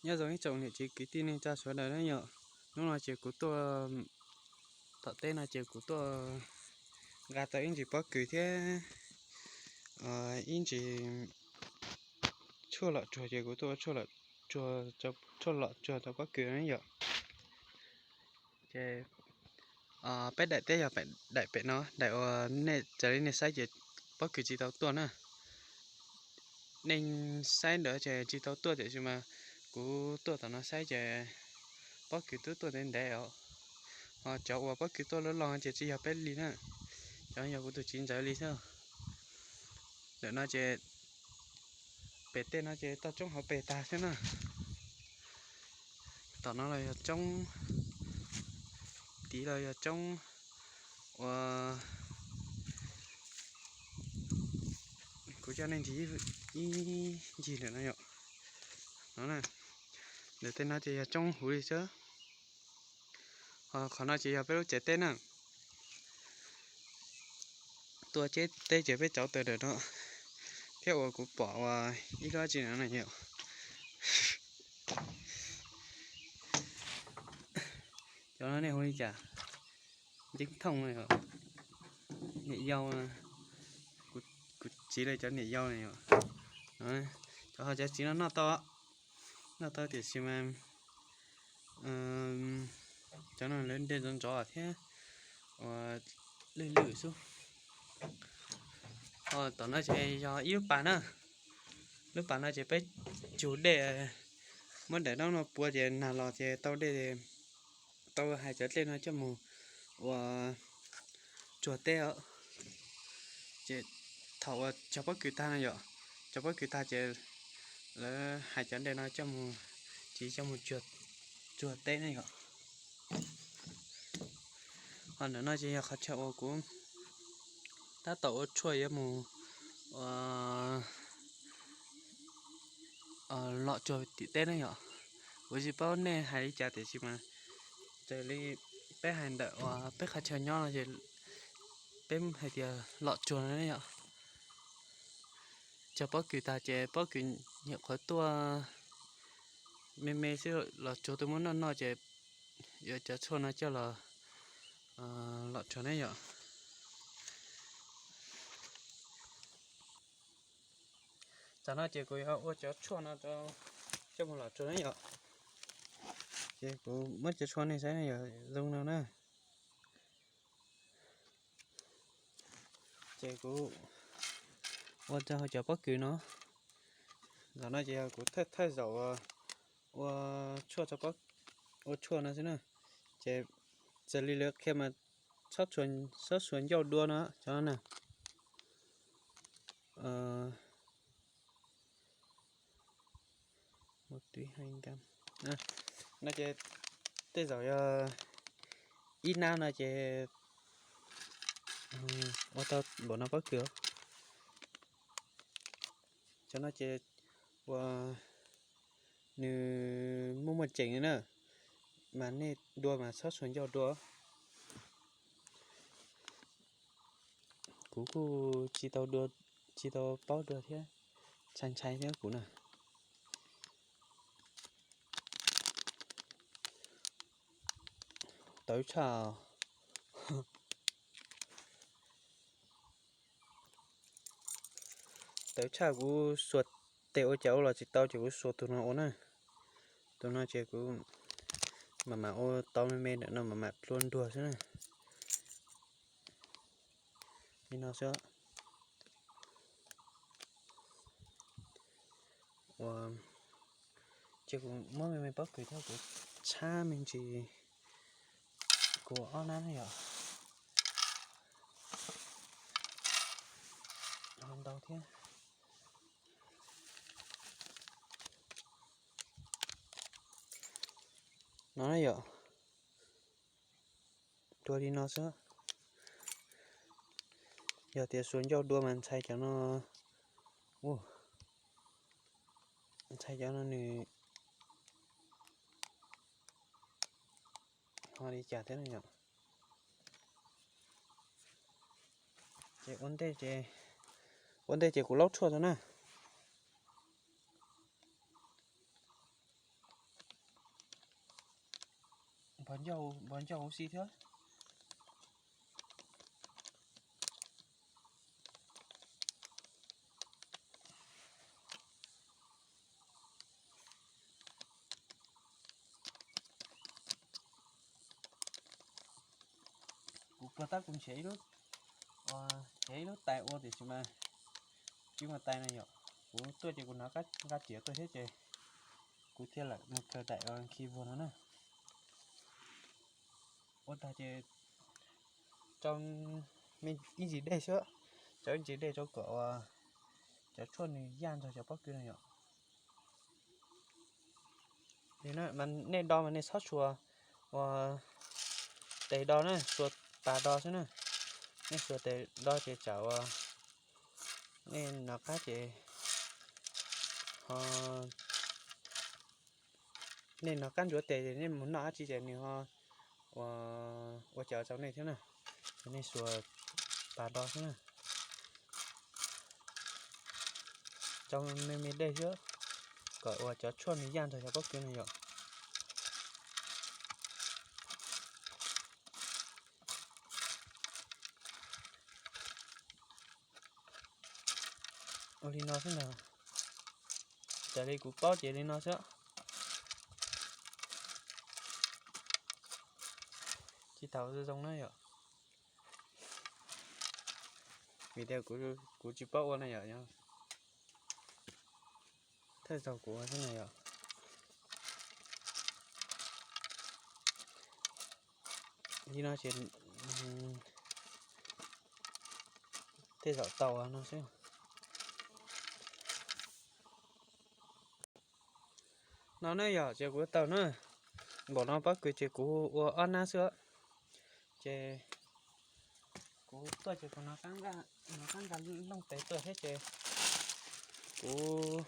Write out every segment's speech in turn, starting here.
Nyob zoo ib tsoom niam txiv kwv tij neej tsa sawv daws na yom. Hnub no ces kuv tuaj tom teb no ces kuv tuaj nqa tau ib ntsis pob kws thiab ib ntsis tshuaj lom tsuag ces kuv tuaj ua tshuaj lom tsuag rau pob kws na yom. Ces peb daim teb yog daim pem no, daim uas nej raws li nej saib ces pob kws tsis tau tuaj na. Nej saib ntawd ces tsis tau tuaj tiam sis mas kuv tuaj tom no saib ces pob kws twb tuaj ntev ntev os. Ho cov uas pob kws tuaj loj loj ces tsis yog peb li na, cov yog kuv tus txiv ntxawm li xwb. Ntawm no ces pem tej no ces toj roob hauv pes tag xwb na. Tom no los yog roob, tid los yog roob uas kuv coj nej ntsis ib ncig ntawm no yom. No, ntawm tej no ces yog roob huv li xwb. Ho qhov no ces yog peb lub tsev teb na. Tuaj tsev teb ces peb cov tawm ntawm no thiab uas kuv pom uas ib lub dab tsi no na yom. Cov no nej hu li cas? Nceeb thooj, niam yau, kuv txiv lawv cov niam yau na yom. Cov ho cov txiv no noj tau, noj tau tiam sis mas cov no lawv dej ntxov ntxov thiab uas lwj lwj xwb. Tom no ces yog ib lub pas na. Lub pas no ces peb cug dej, muab daim roob no pua ces nag los ces tau dej, tau hais cov dej no coj mus ua tsuag teb os. Ces thaum uas cog pob kws tag no yom, cog pob kws tag ces lawv hais cov dej no coj mus, tsiv coj mus tsuag teb ne yom. Ho ntawm no ces yog qhov chaw uas kuv tab tom ua tshuaj yuav mus lom tsuag tim teb na yom. Kuv tsis paub nej hais li cas tiam sis mas raws li peb hais ntawm uas peb qhov chaw nyob no ces peb hais tias lom tsuag no ne yom. Cog pob kws tag ces pob kws nyuam qhuav tuaj me me xwb, los tsuag tuaj muab noj noj ces yuav cov tshuaj no coj los lom tsuag ne yom. Tam no ces kuv yuav ua cov tshuaj no coj mus lom tsuag ne yom. Ces kuv muab cov tshuaj nej saib yom, zoo no na. Ces kuv ua rau cov pob kws no, zaum no ces yog kuv thawj zaum ua tshuaj, ua tshuaj no xwb na. Ces raws li lawv qhia mas txhob xuas ncauj dua no cov no na. No ces tej zaum yog ib nab no ces ua tau npaum no pob kws. Cov no ces ua nws muaj muaj ceem li na, mas nej dua mas txhob xuas ncauj dua. Kuv kuj tsis tau dua, tsis tau paub dua thiab, ntshai ntshai thiab kuv na. Tawv tshaj, tawv tshaj, kuv xuas tes ua cas ua los tsis tau ces kuv xuas tus no ua na. Tus no ces kuv mam mam ua tau me me ntawm no mam mam plua nruag xwb na. Li no xwb. Ua, ces kuv muab me me pob kws thiab kuv tshab me ntsis, kuv ob nab na yom. Ntau thiab. No na yom, dua li no xwb. Yog tias xuas ncauj dua mas ntshai cov no, ntshai cov no nws ho li cas thiab na yom. Ces ua ntej ces, ua ntej ces kuv laub tshuaj rau na. Npog ncauj huv si thiab. Kuv puag ta kuv nrhiav ib lub, nrhiav ib lub tais ua tiam sis mas tsis muaj tais na yom. Kuv tuaj ces kuv hnov nqa riam tuaj thiab ces kuv thiaj lam mus khaws daim khi vuag no na. Ua tag ces rau ib ntsis dej xwb, rau ib ntsis dej rau kom cov tshuaj nws yaj ntog cov pob kws no yom. Nej do mas nej txhob xuas ua tes do na, xuas pas do xwb na. Nej xuas tes do ces tsam ua nej nov qab ces ho nej nov qab ntsuav tes ces nej mus noj dab tsi ces nws ho ua cas tau nej thiab na. Ces nej xuas pas do xwb na, rau me me dej xwb, kom ua cov tshuaj nws yaj ntog cov pob kws no yom. Ua li no xwb ntag. Raws li kuv paub ces li no xwb. Tsis tau zoo na yom. Vim tias kuv tsis paub ua na yom. Thawj zaug kuv ua xwb na yom. Li no ces tej zaum tau no xwb. No ne yom, ces kuv tau na. Npaum no pob kws ces kuv ua ob nab xwb. Ces kuv tuaj ces kuv nov qab nqa looj tes tuaj thiab ces kuv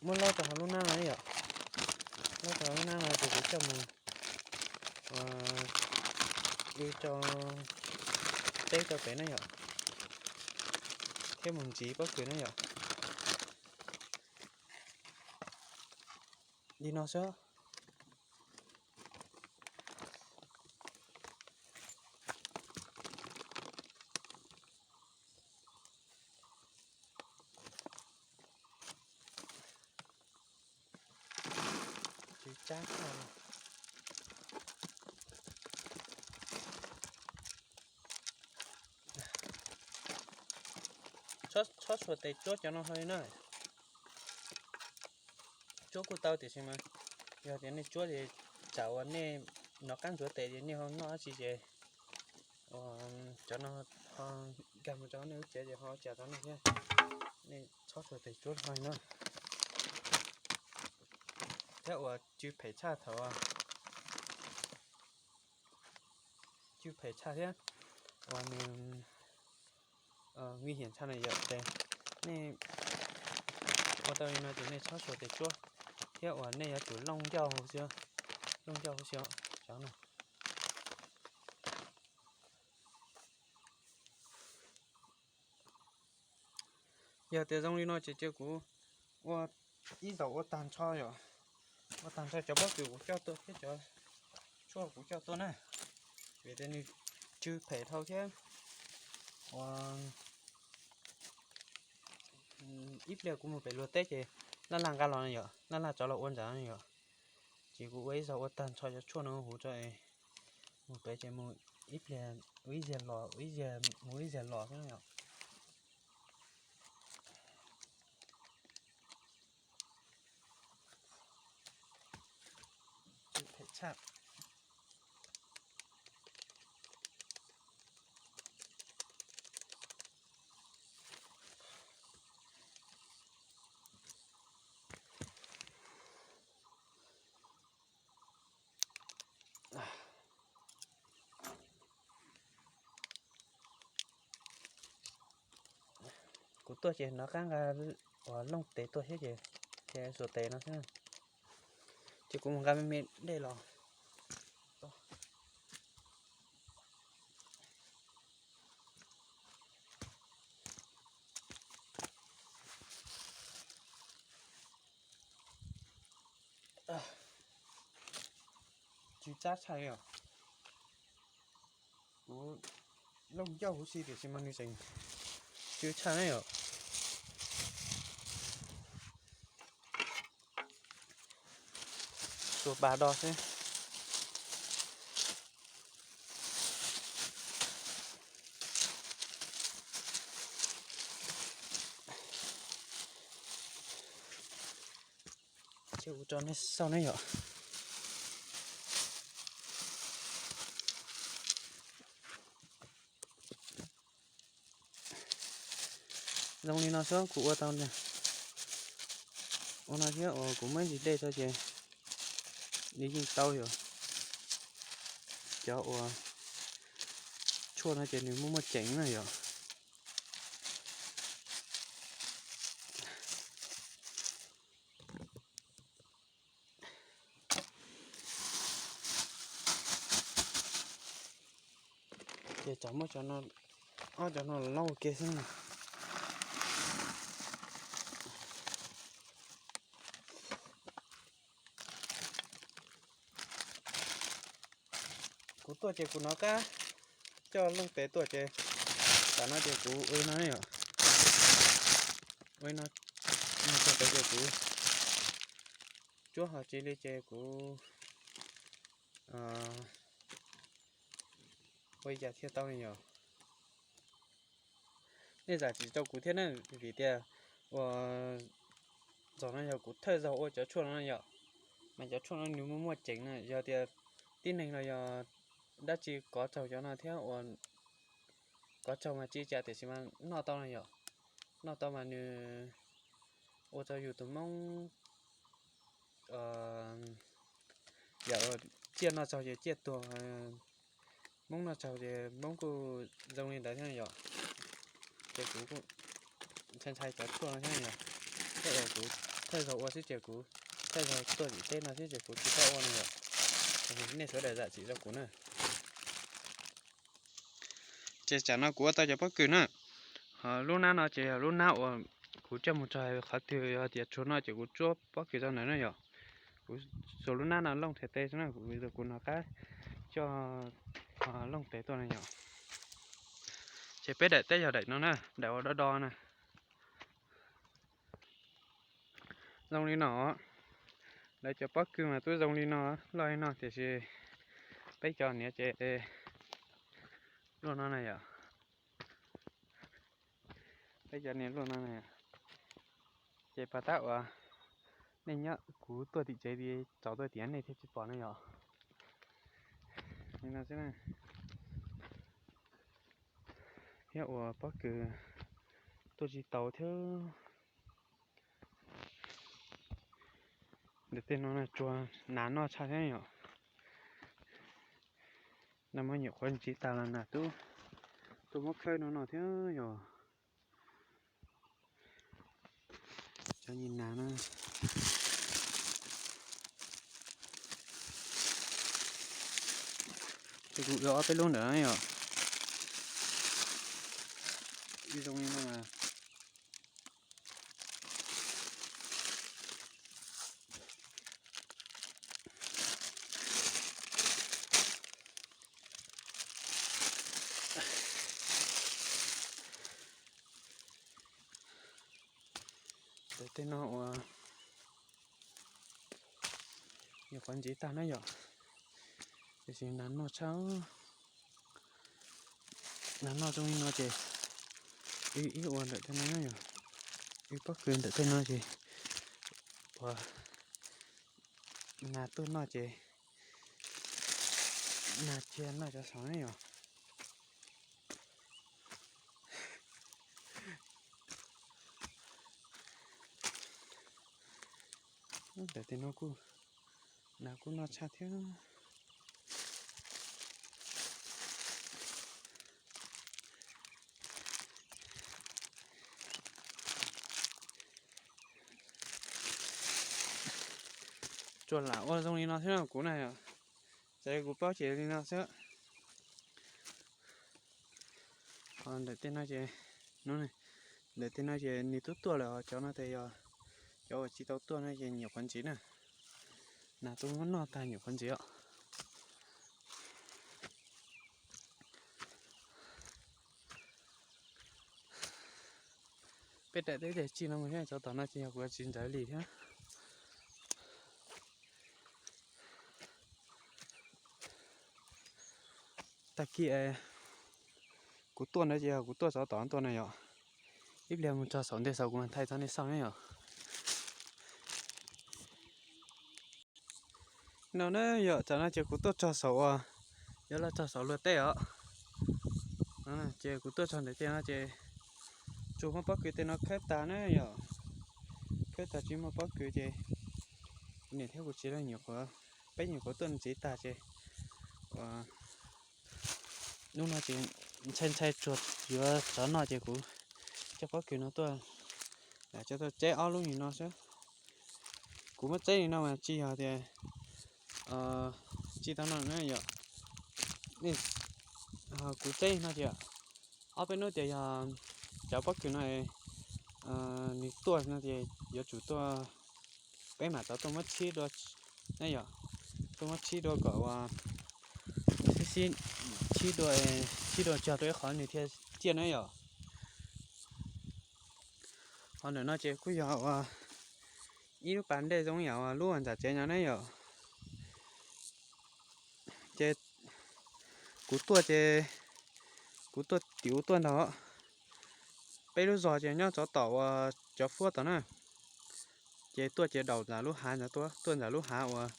muab lob rau hauv lub nab no yom. Lob rau hauv lub nab no ces kuv coj mus ib rau teb rau pem na yom, thiab mus ntxiv pob kws na yom. Li no xwb. Txhob xuas tes tsuab cov no hlo li na. Tsuab kuj tau tiam sis mas yog tias nej tsuab ces tsam uas nej nov qab ntsuav tes ces nej ho noj dab tsi ces cov no ho nkag mus rau nej lub cev ces ho ua cas rau nej thiab. Nej txhob xuas tes tsuab hlo li na. Thiab uas tsw phem tshaj thaum, tsw phem tshaj thiab uas nws nguy hiểm tshaj na yom. Ces nej ua tau li no ces nej txhob xuas tes tsuab thiab uas nej yuav tsum looj ncauj huv si, looj ncauj huv si cov no. Yog tias zoo li no ces cia kuv ua ib zaug ua tag nrho yom, ua tag nrho cov pob kws kuv coj tuaj thiab cov tshuaj kuv coj tuaj na, vim tias nws tsw phem dhau thiab. Ua ib pliag kuv mus pem luag teb ces laj laj nqa los no yom, laj laj rov los ua nram no yom. Ces kuv ua ib zaug ua tag nrho cov tshuaj no huv rau es mus pem ces mus ib pliag ua ib zaug los, ua ib zaug mus ib zaug los xwb yom. Phem tshaj. Kuv tuaj ces nov qab nqa uas looj tes tuaj thiab ces thiaj xuas tes no xwb. Ces kuv mus nqa me me dej los. tsw txab tshaj li os. Kuv looj ncauj huv si tiam sis mas nws tseem tsw tshaj na yom. Tsuas pas do xwb. Ces kuv tso nej xauj ne yom. Zoo li no xwb kuv ua tau, ua no thiab uas kuv muab ntsis dej tso ces nws yeej tau yom. Cov uas tshuaj no ces nws muaj muaj ceem na yom. Ces tsam muab cov no, ob cov no los lauj ua ke xwb na. Kuv tuaj ces kuv nov qab coj looj tes tuaj ces tam no ces kuv ua li no yom. Ua li no, ua li no tag ces kuv tsuab ho tsis li ces kuv ua li cas thiaj tau ne yom. Nej zam txim rau kuv thiab na, vim tias uas zaum no yog kuv thawj zaug ua cov tshuaj no yom. Mas cov tshuaj no nws muaj muaj ceem na, yog tias tib neeg los yog dab tsi kov tsaug cov no thiab uas kov tsaug mas tsis cas tiam sis mas noj tau no yom. Noj tau mas nws ua rau yus tus Hmoob yam ciaj noj tsaug ces ciaj tuag, Hmoob noj tsaug ces Hmoob kuj zoo li ntawd thiab yom. Ces kuv kuj ntshai ntshai cov tshuaj no thiab yom. Tej zaum kuv thawj zaug ua xwb ces kuv thawj zaug tuaj tim teb no xwb ces kuv tsis tau ua no yom. Nej sawv daws zam txim rau kuv na. Ces tsam no kuv ua tau cov pob kws na. Ho lub hnab no ces yog lub hnab uas kuv coj mus tso qhov twg yog tias tsuag no ces kuv tsuab pob kws rau ntawd na yom. Kuv xuas lub hnab no looj nrhiav tes xwb na, kuv kuv nov qab coj looj tes tuaj na yom. Ces peb daim teb yog daim no na, daim uas do do na. Zoo li no, lawv cov pob kws mas twb zoo li no, loj li no tiam sis peb cov niam ces luaj no na yom. Peb cov niam luaj no na. Ces pas tab uas nej nyob kuv tuaj tim tsev txaus tuaj tias nej thiaj tsis pom na yom. Li no xwb na. Thiab uas pob kws tuaj tsis tau thiab. Ntawm tej no na tsuas nas noj tshaj thiab yom. Nag hmo nyuam qhuav ntsiv tas los nas tub tuaj muab khawb no no thiab yom. Cov nyuam nas na. Ces kuv ua ob peb lub ntawm no yom. Ib zoo li no mas. Ntawm tej no uas nyuam qhuav ntsiv tag na yom, tiam sis nas noj tshaj. Nas noj zoo li no ces wb ib ua ntawm tej no na yom, wb pob kws ntawm tej no ces uas nas tuaj noj ces nas cia noj cov saud na yom. Ntawm tej no kuj, nas kuj noj tshaj thiab. Tsuas lam ua zoo li no xwb no kuv na, txawm kuv paub ces li no xwb. Ntawm tej no ces, ntawm tej no ces nws twb tuaj lawm, cov no ces yog cov uas tsis tau tuaj no ces nyuam qhuav ntsiv na. Nas twb muab noj tag nyuam qhuav ntsiv os. Peb daim teb ces txij no mus xyov tom no ces yog kuv tsis ntsawv li thiab. Tag kis kuv tuaj ntawd ces yog kuv tuaj txog tom tuaj na yom. Ib pliag mus txog saum ntej saum kuv mam thaij txog nej xauj na yom. No na yom, tam no ces kuv tuaj txog saum uas yuav los txog saum luag teb os. Ces kuv tuaj txog ntawm tej no ces tsuas muaj pob kws tej no khawb tag na yom. Khawb tag tsis muaj pob kws ces kuv niam thiab kuv txiv lawv nyuam qhuav, peb nyuam qhuav tuaj ntxiv tag ces hnub no ces ntshai ntshai tsuag yuav tsov noj ces kuv coj pob kws no tuaj, coj tuaj tseb ob lub nim no xwb. Kuv muab tseb li no mas tsis yog tias tsis tau no na yom. Kuv tseb no tias ob peb hnub tias yog cov pob kws no nws tuaj no ces yuav tsum tuaj, peb mam tau tuaj muab tshib dua na yom. Tuaj muab tshib dua kom uas sib sib tshib dua, tshib dua cog rau ib qhov nws thiaj ciaj na yom. Qhov ntawm no ces kuj yog uas ib lub pas dej zoo yam uas lub uas ntxam tsev no ne yom. Ces kuv tuaj ces kuv tuaj tim ub tuaj ntag. Peb lub zos ces nyob tsov tom uas cov fuab tom na. Ces tuaj ces daus ntawm lub hav ntawd tuaj, tuaj ntawm lub hav uas,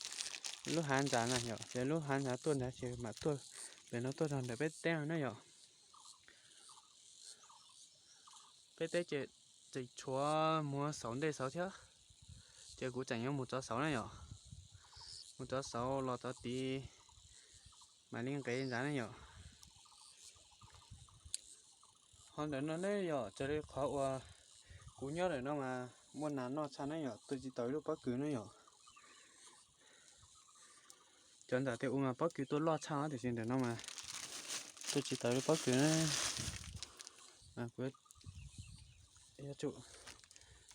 lub hav ntxas na yom, ces lub hav ntxas tuaj ntawd ces mam tuaj, pem no tuaj rau ntawm peb teb no ne yom. Peb teb ces tseem tshuav mus saum ntej saud thiab, ces kuv tseem yuav mus txog saud na yom. Mus txog saud los txog tid mam li nqes ntawd na yom. Qhov ntawm no ne yom, raws li qhov uas kuv nyob ntawm no mas muaj nas noj tshaj na yom, tuaj tsis tau ib lub pob kws na yom. Cov ntawm tej ub mas pob kws tuaj loj tshaj tiam sis ntawm no mas tuaj tsis tau ib lub pob kws na. Kuv yuav tsum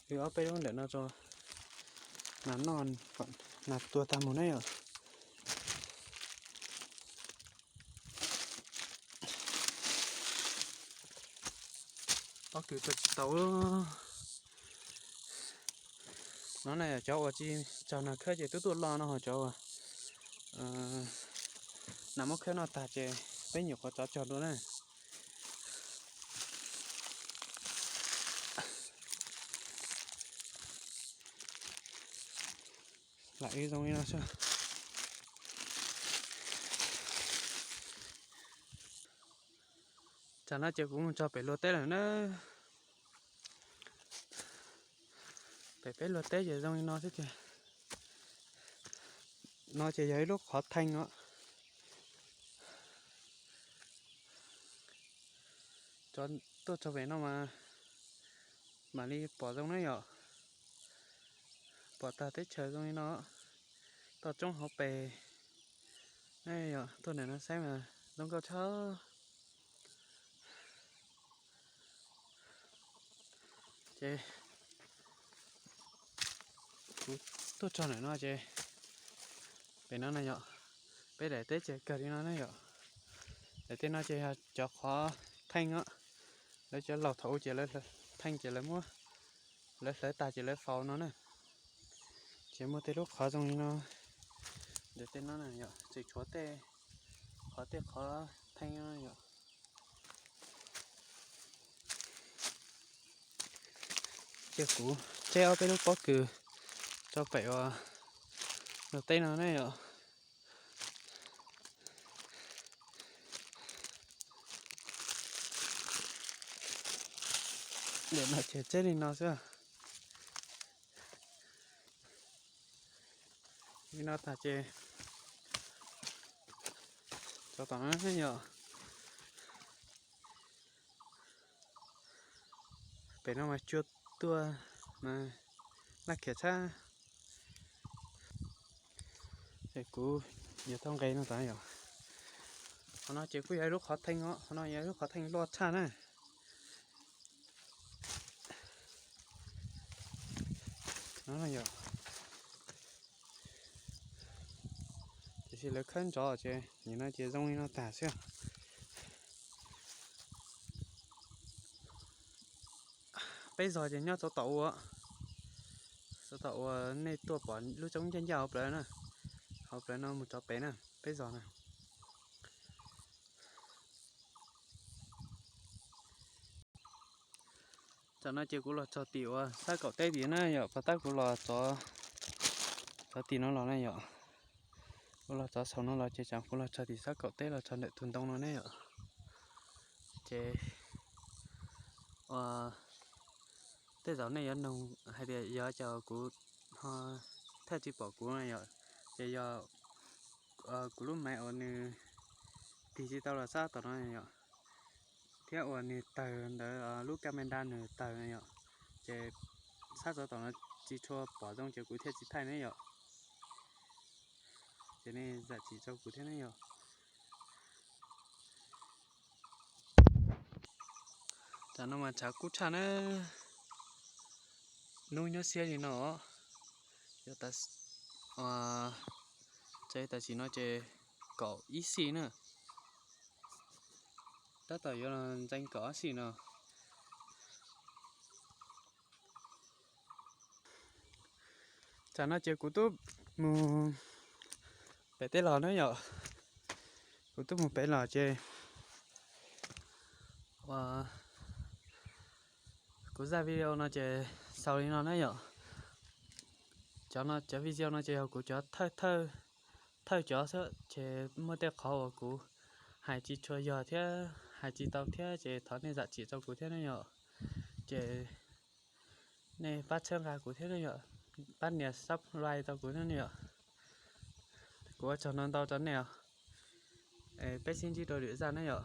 wb ob peb lub ntawm no tso, nas noj, nas tuag tag mus na yom. Pob kws tuaj tsis tau. No na yog cov uas tsis txog nas khawb ces twb tuaj loj no, ho cov uas nas muab khawb noj tag ces peb nyuam qhuav txov cog dua na. Lam wb zoo li no xwb. Tam no ces kuv mus txog pem luag teb lawm na. Pem peb luag teb ces zoo li no xwb tiag. No ces yog ib lub qhov theej os. Tuaj txog pem no mas mam li pom zoo na yom. Pom tag teb chaws zoo li no, toj roob hauv pes. Yog tuaj ntawm no saib mas zoo nkauj tshaj. Ces kuv tuaj txog ntawm no ces pem no na yom, peb daim teb ces kawg li no na yom. Daim teb no ces yog cov qhov theej os. Lawv cov laus thaum ub ces lawv theej ces lawv muab, lawv hlawv tag ces lawv faus no na. Ces muaj tej lub qhov zoo li no. Ntawm tej no na yom, tseem tshuav tej qhov, tej qhov theej no yom. Ces kuv tseb ob peb lub pob kws rau pem uas luag teb no ne yom. Ntawm no ces tseb li no xwb. Li no tag ces tso tom no yom. Pem no mas cua tuaj mas laj khiav tshaj. Ces kuv yuav tau nqe no tas yom. Qhov no ces kuj yog ib lub qhov theej os, qhov no yog ib lub qhov theej loj tshaj na. No yom. Tiam sis lawv khawb ntov ces nim no ces zoo li no tag xwb. peb zos ces nyob txog tom ua, txog tom uas nej tuaj pom lub roob ncaj ncaj hauv plawv na, hauv plawv no mus rov pem na, peb zos na. Tam no ces kuv los txog tim uas sab kaum teb tim na yom, pas tab kuv los txog, txog tim no los na yom. Kuv los txog saum no los ces tsam kuv los txog tim sab kaum teb los txog ntawm tus ntoo no ne yom. Ces tej zaum nej yuav nug hais tias yog cas kuv ho thiaj tsis pom kuv na yom, ces yog kuv lub maiv uas nws tig tsis tau los sab tom no yom, thiab uas nws tawg ntawd lub camera nws tawg na yom, ces sab txog tom no tsis tshua pom zoo ces kuv thiaj tsis thaij ne yom. Ces nej zam txim rau kuv thiab ne yom. Tam no mas tshav kub tshaj na, hnub nyob siab li no. Yog tas, tam sim no ces kaum ib xis na, tab tom yuav los ntxeev kaum ob xis no. Tam no ces kuv twb mus pem teb los na yom, kuv twb mus pem los ces kuv zaj video no ces xaus li no na yom. Cov no cov video no ces yog kuv cov thawj thawj cov xwb ces muaj tej qhov uas kuv hais tsis tshua yog thiab hais tsis tau thiab ces thov nej zam txim rau kuv thiab ne yom. Ces nej pab txhawb nqa kuv thiab ne yom, pab nias subscribe rau kuv thiab ne yom. Kuv ua tsaug ntau ntau rau nej os. Peb sib ntsib rau lwm zaj ne yom.